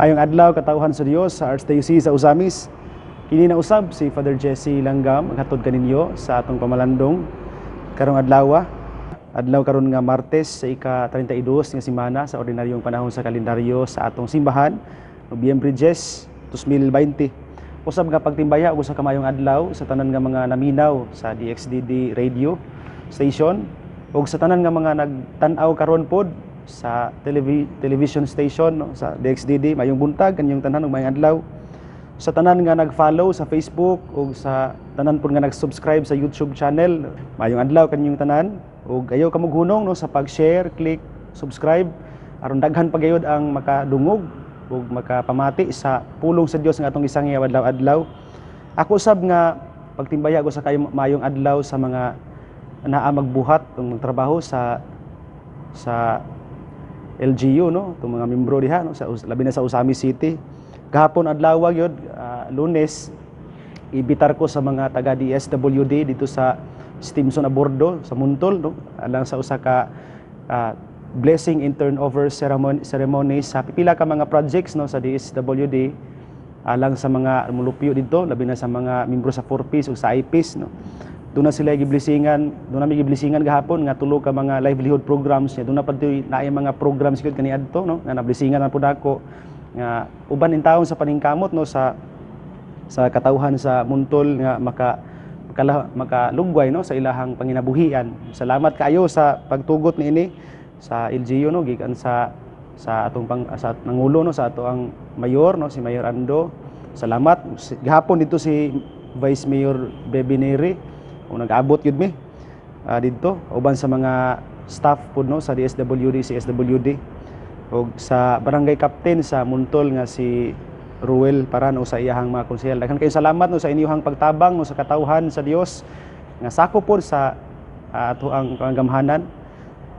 Maayong adlaw, katawhan sa Dios sa Archdiocese sa Ozamiz. Kini na usab si Father Jesse Langgam, maghatod kaninyo sa atong pamalandong karong adlaw. Adlaw karon nga Martes sa ika-32 nga semana sa ordinaryong panahon sa kalendaryo sa atong simbahan, Nobyembre 10, 2020. Usab nga pagtimbaya ug usa ka maayong adlaw sa tanan nga mga naminaw sa DXDD radio station ug sa tanan nga mga nagtan-aw karon pod sa television station, no, sa DXDD. Mayong buntag kanyong tanan ug maayong adlaw sa tanan nga nag-follow sa Facebook ug sa tanan pud nga nag-subscribe sa YouTube channel. Maayong adlaw kanyong tanan ug ayaw ka moghunong, no, sa pag-share, click, subscribe aron daghan pa gayud ang makadungog ug makapamati sa pulong sa Dios nga atong isang adlaw-adlaw. Ako sab nga pagtimbaya ko sa kayo maayong adlaw sa mga naa magbuhat ug magtrabaho sa LGU, no, itong mga membro diha, no, sa labi na sa Ozamiz City. Gahapon adlaw gyud, Lunes, ibitar ko sa mga taga DSWD dito sa Stimson Abordo sa Muntol, no, alang sa usa ka blessing and turnover ceremony sa pipila ka mga projects, no, sa DSWD alang sa mga mulupyo dito, labi na sa mga membro sa 4Ps ug sa IPs, no. Doon na sila giblesingan, doon na mi giblesingan gahapon nga tulo ka mga livelihood programs niya. Doon na pud naay mga programs gyud kaniadto, no, nga nablesingan na pud ako nga uban in taon sa paningkamot, no, sa katawhan sa Muntol nga makalugway, no, sa ilahang panginabuhian. Salamat kaayo sa pagtugot niini sa LGU, no, gikan sa atong pang, sa nangulo, no, sa ato ang mayor, no, si Mayor Ando. Salamat. Gahapon dito si Vice Mayor Bebe Neri o nag-abot gyud mi didto uban sa mga staff pud, no, sa DSWD, CSWD ug sa barangay captain sa Muntol nga si Ruel Paran o sa iyahang mga konsehal. Daghan kayo salamat, no, sa inyong pagtabang, no, sa katawhan sa Dios nga sakop pod sa ato ang gamhanan.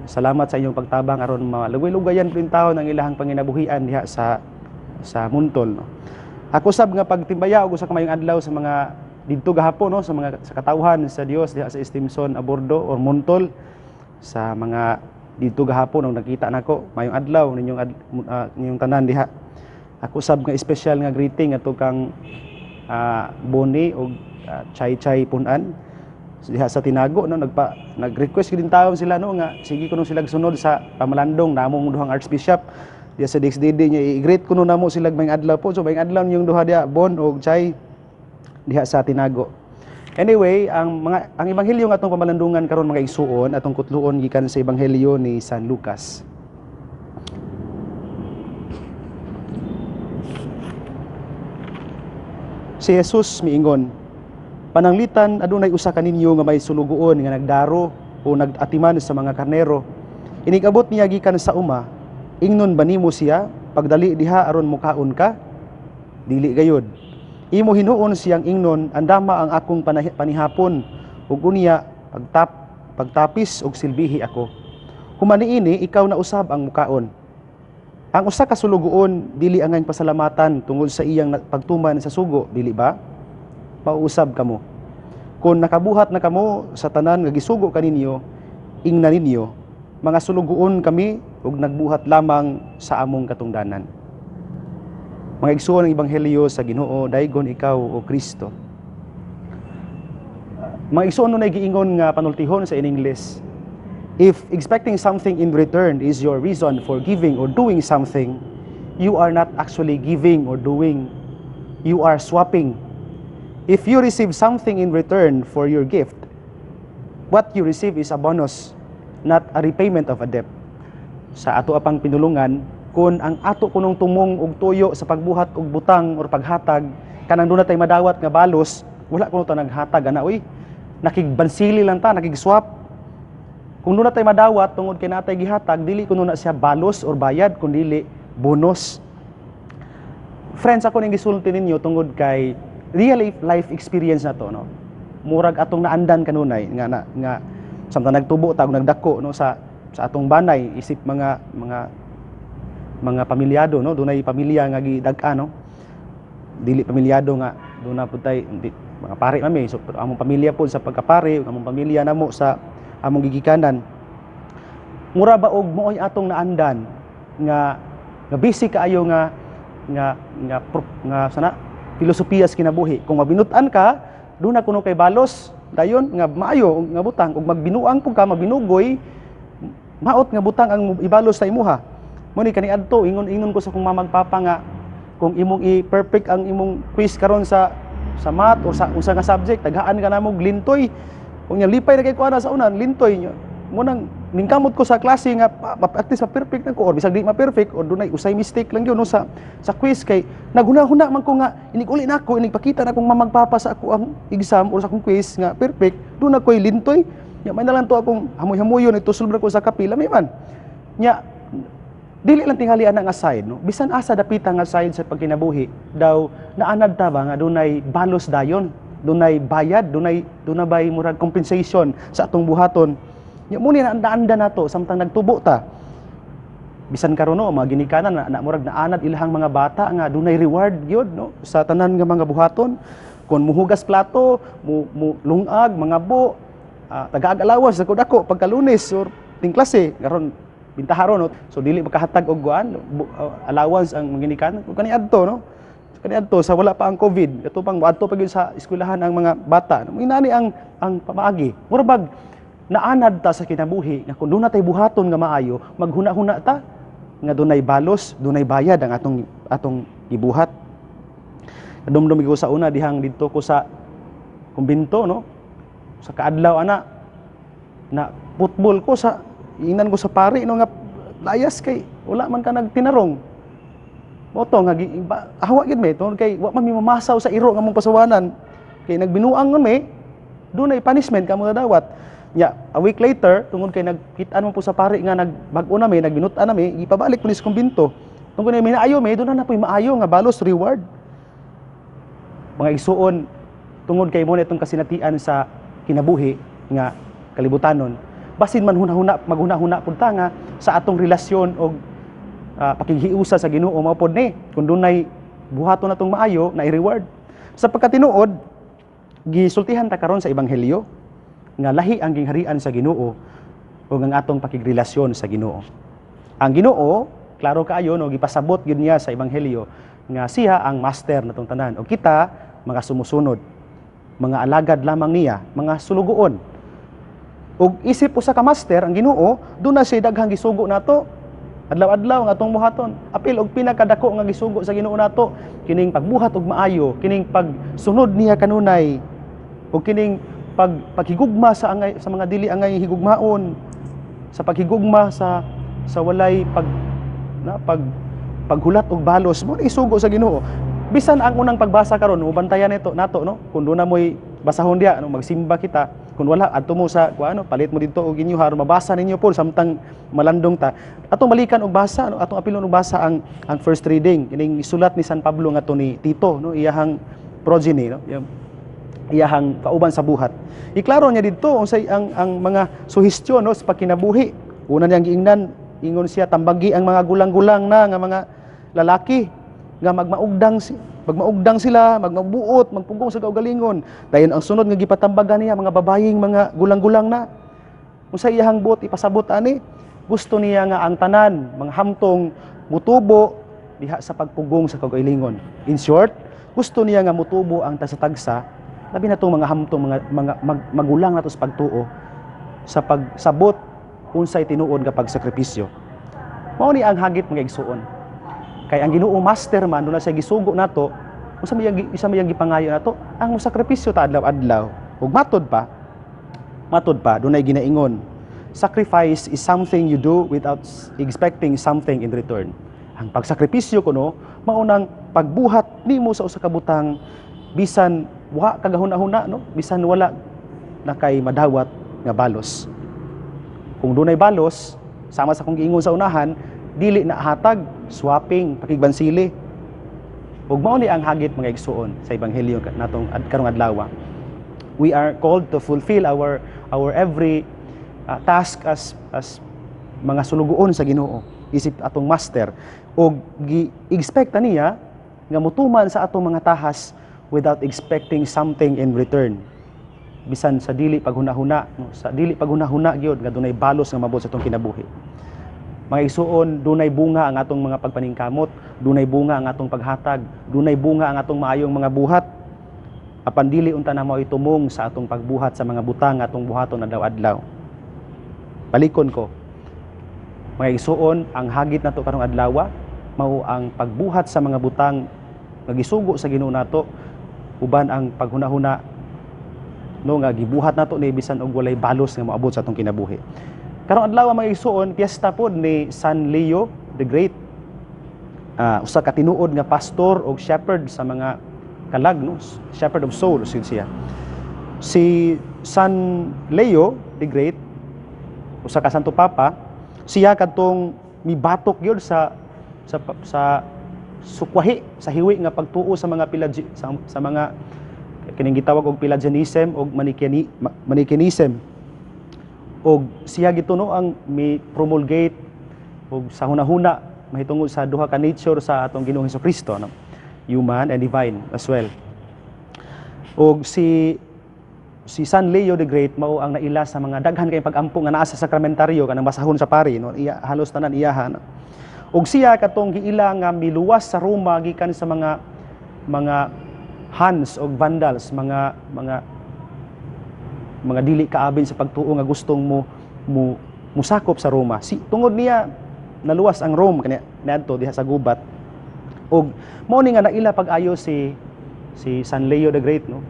Salamat sa inyong pagtabang aron malugay-lugayan pud taon ang ilahang panginabuhian diha sa Muntol, no. Ako sab nga pagtimbaya og usa ka maayong adlaw sa mga didto gahapon, no, sa mga sa katawhan sa Dios diha sa Stimson Abordo or Muntol, sa mga didto gahapon og nakita nako, maayong adlaw ninyong tanan diha. Ako sab nga espesyal nga greeting ato kang Boni og Chay Chay Punan diha sa Tinago, no. Nag-request gyud taon sila, no, nga sige kuno sila sunod sa pamalandong namong duhang archbishop diha sa DXDD niya. I-greet kuno namo sila maayong adlaw po. So maayong adlaw ninyong duha diha, Bon og Chay, diha sa Tinago. Anyway, ang ebanghelyo nga atong pamalandungan karon, mga igsuon, atong kutluon gikan sa ebanghelyo ni San Lucas. Si Jesus miingon, "Pananglitan adunay usa kaninyo nga may sulugoon nga nagdaro o nagatiman sa mga karnero. Inig-abot niya gikan sa uma, ingnon ba nimo siya, 'Pagdali diha aron mukaon ka'? Dili gayud. Imo hinuon siyang ingnon, 'Andama ang akong panihapon ug unya pagtapis og silbihi ako. Human niini ikaw na usab ang mukaon.' Ang usa ka sulugoon dili angay pasalamatan tungod sa iyang pagtuman sa sugo, dili ba? Mauusab kamo. Kung nakabuhat na kamo sa tanan nga gisugo kaninyo, ingna ninyo, 'Mga sulugoon kami ug nagbuhat lamang sa among katungdanan.'" Mga igsuon, ang ebanghelyo sa Ginoo. Daygon ikaw, o Kristo. Mga igsuon, nunay giingon nga panultihon sa in English, "If expecting something in return is your reason for giving or doing something, you are not actually giving or doing. You are swapping. If you receive something in return for your gift, what you receive is a bonus, not a repayment of a debt." Sa ato apang pinulungan, kung ang ato kunong tumong og tuyo sa pagbuhat og butang or paghatag, kanang duna tay madawat nga balos, wala kuno ta naghatag ana oy. Nakigbansili lang ta, nakigswap. Kung duna tay madawat tungod kay natay gihatag, dili kuno na siya balos or bayad, kundi bonus. Friends, ako ning gisulti ninyo tungod kay real life experience na to, no. Murag atong naandan kanunay nga na, nga samtang nagtubo ta ug nagdako, no, sa atong banay isip mga pamilyado, no, dunay pamilya nga gidag-an, no. Dili pamilyado nga duna pud tay di, mga pare mami, so pero among pamilya pud sa pagkapare, among pamilya namo sa among gigikanan, mura ba og mooy atong naandan nga nga busy kaayo nga nga nga nga sana filosofiya sa kinabuhi. Kung mabinut-an ka, duna kuno kay balos dayon nga maayo nga butang, ug magbinuang pud ka, mabinugoy, maot nga butang ang ibalos sa imuha. Mo ni kaniadto ingon-ingon ko sa akong mama ug papa nga kung imong i-perfect ang imong quiz karon sa math o sa usa nga subject, tagaan ka namo og lintoy. Kung nya lipay na kay ko ana sa unan, lintoy mo nang ningkamot ko sa klase nga at least ma-perfect na ko or bisag di ma-perfect or dunay usay mistake lang gyud, no, sa quiz, kay naghuna-huna man ko nga inig uli nako, inig pakita na akong mama ug papa sa ako ang exam or sa akong quiz nga perfect, duna ko'y lintoy. Nya may na lang to akong hamoy-hamoyon, itusulbra ko sa kapila may man. Nya dili lang tingali ana nga side, no, bisan asa dapita nga side sa pagkinabuhi daw, naanad ta ba nga dunay balos dayon, dunay bayad, dunay bay murag compensation sa atong buhaton. Nya mo ni naanda nato samtang nagtubo ta. Bisan karon, no, mga ginikanan na murag naanad ilahang mga bata nga dunay reward gyud, no, sa tanan nga mga buhaton. Kung muhugas plato, mo lungag, mga bo, tagaag allowance dako dako pagka Lunes or ting klase. Karon bintaharon, no, so dili makahatag og kuan allowance ang mga ginikanan. Kung kaniadto, no, kaniadto sa wala pa ang COVID, ato pang adto pa gyud sa eskwelahan ang mga bata, no, inani ang pamaagi. Mura bag naanad ta sa kinabuhi nga kung duna tay buhaton nga maayo, maghuna-huna ta nga dunay balos, dunay bayad ang atong gibuhat. Kadumdum ko sa una dihang didto ko sa kumbinto, no, sa kaadlaw ana na football ko sa inan ko sa pari, no, nga layas kay wala man ka nagtinarong. Mo to nga ahawa gid me tungod kay wa man mi mamasaw sa iro nga mong pasawanan, kay nagbinuang man me, dunay punishment ka mo dawat. Nya a week later, tungod kay nagkit-an mo po sa pari nga nagbag-o na mi, nagbinut-an na mi, ipabalik po ni sa kumbinto tungod kay minaayo mi, duna na po'y maayo nga balos, reward. Mga igsuon, tungod kay mo na itong kasinatian sa kinabuhi nga kalibutanon, basin man hunahuna, maghunahuna pud ta nga sa atong relasyon og pakighiusa sa Ginoo, mao pod ni kung dunay buhaton natong maayo na i-reward. Sa pagkatinuod, gisultihan ta karon sa ebanghelyo nga lahi ang gingharian sa Ginoo ug ang atong pakigrelasyon sa Ginoo. Ang Ginoo, klaro kaayo, no, gipasabot gyud niya sa ebanghelyo nga siya ang master natong tanan ug kita mga sumusunod, mga alagad lamang niya, mga sulugoon. Ug isip usa ka master ang Ginoo, duna siya daghang gisugo nato adlaw-adlaw nga atong buhaton. Apil og pinakadako nga gisugo sa Ginoo nato, kining pagbuhat og maayo, kining pagsunod niya kanunay, ug kining paghigugma sa angay, sa mga dili angay higugmaon, sa paghigugma sa walay pag na pag paghulat og balos mo isugo sa Ginoo. Bisan ang unang pagbasa karon, mo bantayan nito nato, no, kung duna mo'y basahon diya, no, magsimba kita. Kung wala, adto mo sa kuano, palit mo didto og inyo aron mabasa ninyo po samtang malandong ta. Atong balikan og basa, no, atong apilon og basa ang first reading, kining isulat ni San Pablo ngadto ni Tito, no, iyahang progeny, no, iyahang kauban sa buhat. Iklaro niya didto unsay ang mga suhestyon, no, sa pagkinabuhi. Una niyang giingnan, ingon siya, tambagi ang mga gulang-gulang na nga mga lalaki nga magmaugdang sila, magmabuot, magpugong sa kaugalingon. Dayon ang sunod nga gipatambagan niya, mga babayeng mga gulang-gulang na. Unsa iyahang buot ipasabot ani? Gusto niya nga ang tanan mga hamtong mutubo diha sa pagpugong sa kaugalingon. In short, gusto niya nga mutubo ang tagsa-tagsa, labi na tong mga hamtong mga magulang nato sa pagtuo, sa pagsabot unsay tinuod nga pagsakripisyo. Mao ni ang hagit, mga igsuon. Kay ang Ginoo master man, duna siya gisugo nato, unsa may isa may gipangayo nato, ang sakripisyo ta adlaw-adlaw. Ug matud pa dunay ginaingon, sacrifice is something you do without expecting something in return. Ang pagsakripisyo kuno maunang pagbuhat nimo sa usa ka butang bisan wa kagahuna-huna, no, bisan wala na kay madawat nga balos. Kung dunay balos, sama sa kong giingon sa unahan, dili na hatag, swapping, pakigbansili. Ug mao ni ang hagit, mga igsuon, sa ebanghelyo natong karong adlaw. We are called to fulfill our every task as mga sulugoon sa Ginoo, isip atong master, ug gi-expect niya nga mutuman sa atong mga tahas without expecting something in return, bisan sa dili paghunahuna, no, sa dili paghunahuna gyud nga dunay balos nga mabot sa atong kinabuhi. Mga igsuon, dunay bunga ang atong mga pagpaningkamot, dunay bunga ang atong paghatag, dunay bunga ang atong maayong mga buhat. Apan dili unta na mao'y tumong sa atong pagbuhat sa mga butang atong buhaton adlaw-adlaw. Balikon ko. Mga igsuon, ang hagit nato karong adlaw mao ang pagbuhat sa mga butang nga gisugo sa Ginoo nato uban ang paghunahuna, no, nga gibuhat nato ni bisan og walay balos nga moabot sa atong kinabuhi. Karong adlaw, mga igsuon, piyesta pod ni San Leo the Great. Usa ka tinuod nga pastor og shepherd sa mga kalag, no, shepherd of souls yun siya. Si San Leo the Great, usa ka Santo Papa, siya kadtong mibatok gyud sa sukwahi sa hiwi nga pagtuo sa mga sa mga kining gitawag og Pelagianism og Manichaeism. Og siya gituno ang mi promulgate og sa hunahuna mahitungod sa duha ka nature sa atong Ginoong Kristo, no, human and divine as well. Og si San Leo the Great mao ang naila sa mga daghan kay pag-ampo nga naa sa sakramentaryo, kanang basahon sa pari, no, iya halos tanan iyaha, no. Og siya katong giila nga miluwas sa Roma gikan sa mga Huns og Vandals, mga dili kaabin sa pagtuo nga gustong mo mo musakop sa Roma. Si tungod niya naluwas ang Rome kani niadto diha sa gubat. Og mao ni nga naila pag-ayo si San Leo the Great, no,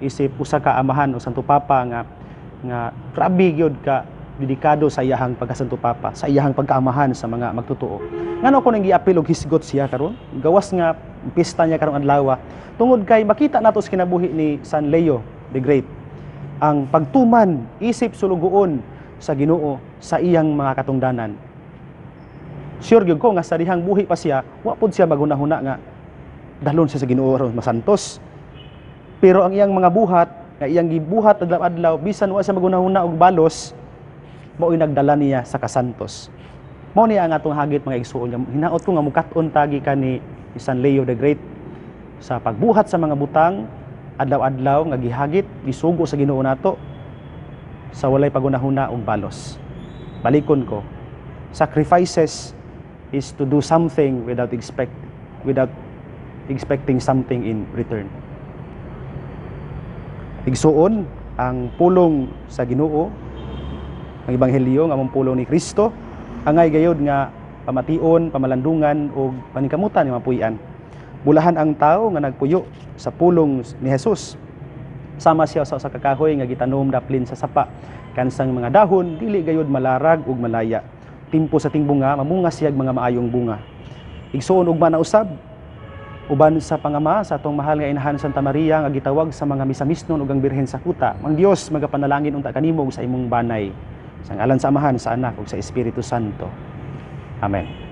isip usa ka amahan o Santo Papa nga grabe gyud ka dedikado sa iyahang pagkasanto papa, sa iyahang pagkaamahan sa mga magtotoo. Ngano ko nang giapil og hisgot siya karon? Gawas nga pista niya karong adlaw, tungod kay makita nato sa kinabuhi ni San Leo the Great ang pagtuman isip sulugoon sa Ginoo sa iyang mga katungdanan. Sure gyud ko nga sa dihang buhi pa siya, wa pud siya maghunahuna nga dalon siya sa Ginoo aron masantos. Pero ang iyang mga buhat, nga iyang gibuhat adlaw-adlaw bisan wa siya maghunahuna og balos, mao'y nagdala niya sa kasantos. Mao niya ang atong hagit, mga igsuon. Hinaot ko nga mukat-on ta gikan ni San Leo the Great sa pagbuhat sa mga butang adlaw-adlaw nga gihagit, gisugo sa Ginoo nato sa walay pagunahuna og balos. Balikon ko. Sacrifices is to do something without expecting something in return. Igsuon, ang pulong sa Ginoo, ang ebanghelyo nga among pulong ni Kristo, angay gayod nga pamation, pamalandungan ug paningkamutan nga mapuy-an. Bulahan ang tao nga nagpuyo sa pulong ni Jesus. Sama siya sa usa ka kahoy nga gitanom daplin sa sapa. Kansang mga dahon dili gayod malarag ug malaya. Timpo sa tingbunga, mamunga siyag mga maayong bunga. Igsuon, ugma na usab uban sa pangama sa atong mahal nga Inahan Santa Maria nga gitawag sa mga misamisnon ug ang Birhen sa Kuta. Ang Dios magapanalangin unta kanimo ug sa imong banay. Sa ngalan sa Amahan, sa Anak ug sa Espiritu Santo. Amen.